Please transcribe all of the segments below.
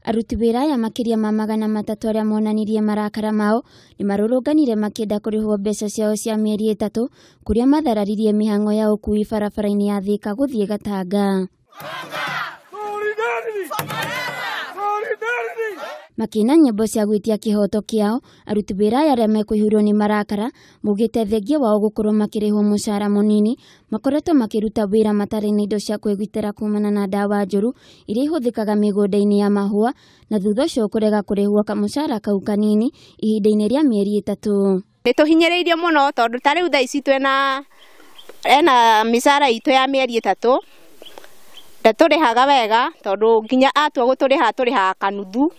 Aruti wĩra aya makĩria ma 300 arĩa monanirie marakara mao nĩmarũrũnganire makĩenda kũrĩhwo mbeca ciao cia mĩeri 3 kũrĩa mathararirie mĩhang'o ya ũkui barabara-inĩ ya Thika gũthiĩ Gatanga. Makĩina nyĩmbo cia gwĩtia kĩhoto kĩao, aruti wĩra aya arĩa mekũihũrwo nĩ marakara maugĩte thengia wao gũkorwo makĩrĩhwo mũcara mũnini makoretwo makĩruta wĩra matarĩ na indo cia kwĩgitĩra kumana na ndawa njũru iria ihũthĩkaga mĩgũnda-inĩ ya mahũa na thutha ũcio kũrega kũrĩhwo kamũcara kau kanini ihinda-inĩ rĩa mĩeri 3. Nĩ tũhinyĩrĩirio mũno tondũ ta rĩu thaa ici twĩna ena mĩcara itũ ya mĩeri 3 ndatũrĩhaga wega tondũ nginya atua gũtũrĩha tũrĩhaga kanuthu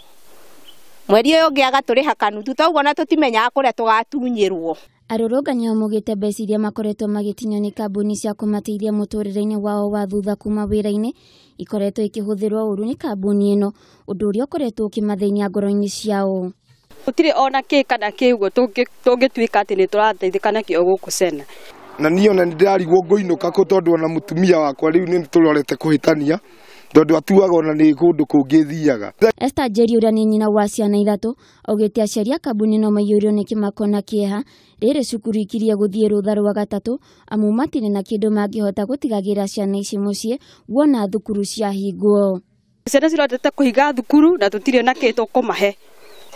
mweri ũyũ ũngĩ agatũrĩha kanuthu toguo na tũtimenyaga kũrĩa tũgatunyĩrwo. Arũrũngani ao maugĩte mbeca iria makoretwo magĩtinio nĩ kambuni cia kũmateithia mũtũrĩre-inĩ wao wa thutha kuma wĩra-inĩ ikoretwo ikĩhũthĩrwo ũru nĩ kambuni ĩno, ũndũ ũrĩa ũkoretwo ũkĩmathĩnia ngoro-inĩ ciao. Gũtirĩ ona kĩ kana kĩ ũguo tũngĩtuĩka atĩ nĩ tũrateithĩka nakĩo gũkũ Sena. Na niĩ ona nĩndĩrarigwo ngũinũka kũ tondũ ona mũtumia wakwa rĩu nĩ tũrorete kũhĩtania tondũ atuaga ona nĩ kũndũ kũngĩ thiaga. Esther Njeri ũrĩa nĩ nyina wa ciana 3 augĩte aciari a kambuni no maiyũirwo nĩ kĩmako na kĩeha rĩrĩ cukuru ikirie gũthiĩ rũtha rwa gatatũ amu matirĩ na kĩndũ mangĩhota gũtigagĩra ciana ici mũciĩ guona thukuru ciahingwo. Ciana cirotete kũhinga thukuru na tũtirĩ na kĩ tũkũmahe.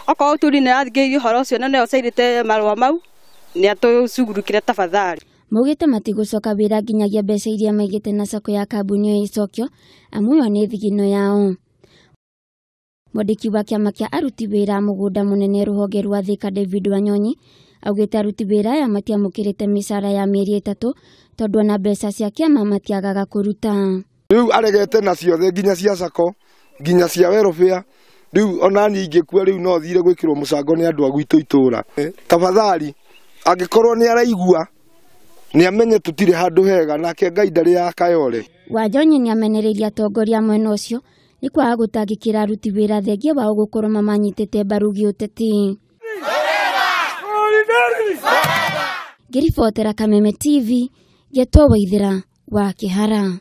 Okorwo tũri nĩ athikĩrĩirie ũhoro ũcio na nĩo cairĩte marũa mau nĩ atũcugurukire tafadhali. Maugĩte matigũcoka wĩra nginyagia mbeca iria maigĩte na sacco ya kambuni ĩyo icokio amu ĩyo nĩ thigino yao. Mwandĩki wa kĩama kĩa aruti wĩra mũgũnda mũnene rũhonge rwa Thika David Wanyonyi augĩte aruti wĩra aya matiamũkĩrĩte mĩcara ya mĩeri 3 tondũ ona mbeca cia kĩama matiagaga kũruta. Rĩu aregete na ciothe nginya cia sacco nginya cia welfare rĩu ona niĩ ingĩkua rĩu no thire gwĩkĩrwo mũcango nĩ andũ a gwitũ itũra. Tafadhali angĩkorwo nĩ araigua nĩ amenye tũtirĩ handũ hega nake Ngai ndarĩ ya Kayole. Wanyonyi nĩ amenereirie atongoria mwena ũcio nĩ kwaga gũtangĩkĩra aruti wĩra thengia wao gũkorwo mamanyitĩte mbaru gĩũteti. Ngĩribotera Kameme TV, Getwo Waithĩra wa Kĩhara.